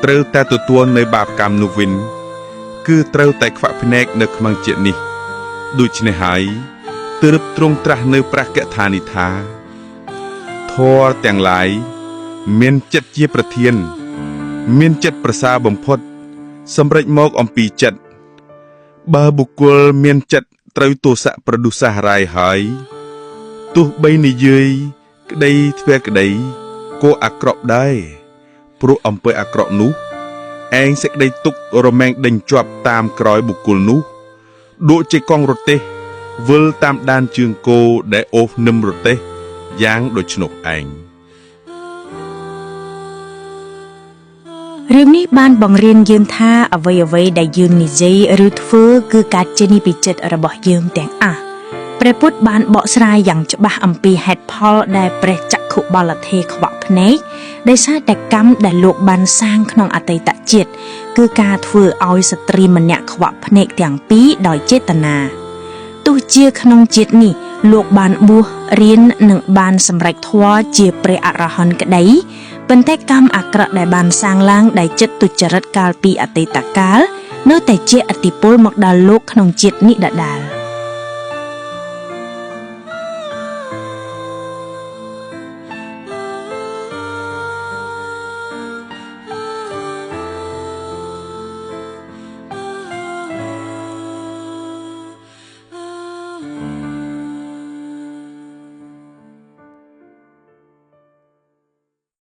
ត្រូវតែទទួលនៅបាបកម្មនោះវិញ គឺត្រូវតែខ្វាក់ភ្នែកនៅក្នុងជាតិនេះ ដូច្នេះហើយទើបទ្រង់ត្រាស់នៅព្រះកថានេះថា ធម៌ទាំងឡាយមានចិត្តជាប្រធាន មានចិត្តប្រសើរបំផុត សម្រេចមកអំពីចិត្ត បើបុគ្គលមានចិត្តត្រូវទោសៈប្រឌុសះរាយហើយ ទោះបីនិយាយក្តីធ្វើក្តីក៏អាក្រក់ដែរ ព្រោះអំពើអាក្រក់នោះឯងសេចក្តីទុក្ខរមែងដេញជាប់តាមក្រោយបុគ្គលនោះ ដូចជាកង់រទេះវិលតាមដានជើងគោដែលអូសនឹមរទេះយ៉ាងដូច្នោះឯង រឿងនេះបានបង្រៀនយើងថាអ្វីអ្វីដែលយើងនិយាយឬធ្វើគឺការចេញពីចិត្តរបស់យើងទាំងអស់ព្រះពុទ្ធបានបកស្រាយយ៉ាងច្បាស់អំពីហេតុផលដែលព្រះចក្ខុបលថេខ្វាក់ភ្នែកដោយសារតែកម្មដែលលោកបានសាងក្នុងអតីតជាតិគឺការធ្វើឲ្យស្ត្រីម្នាក់ខ្វាក់ភ្នែកទាំងពីរដោយចេតនាទោះជាក្នុងជាតិនេះលោកបានបួសរៀននិងបានសម្រេចធម៌ជាព្រះអរហន្តក្តីប៉ុន្តែកម្មអាក្រក់ដែលបានសាងឡើងដោយចិត្តទុច្ចរិតកាលពីអតីតកាលនៅតែជាឥទ្ធិពលមកដល់លោកក្នុងជាតិនេះដដែល។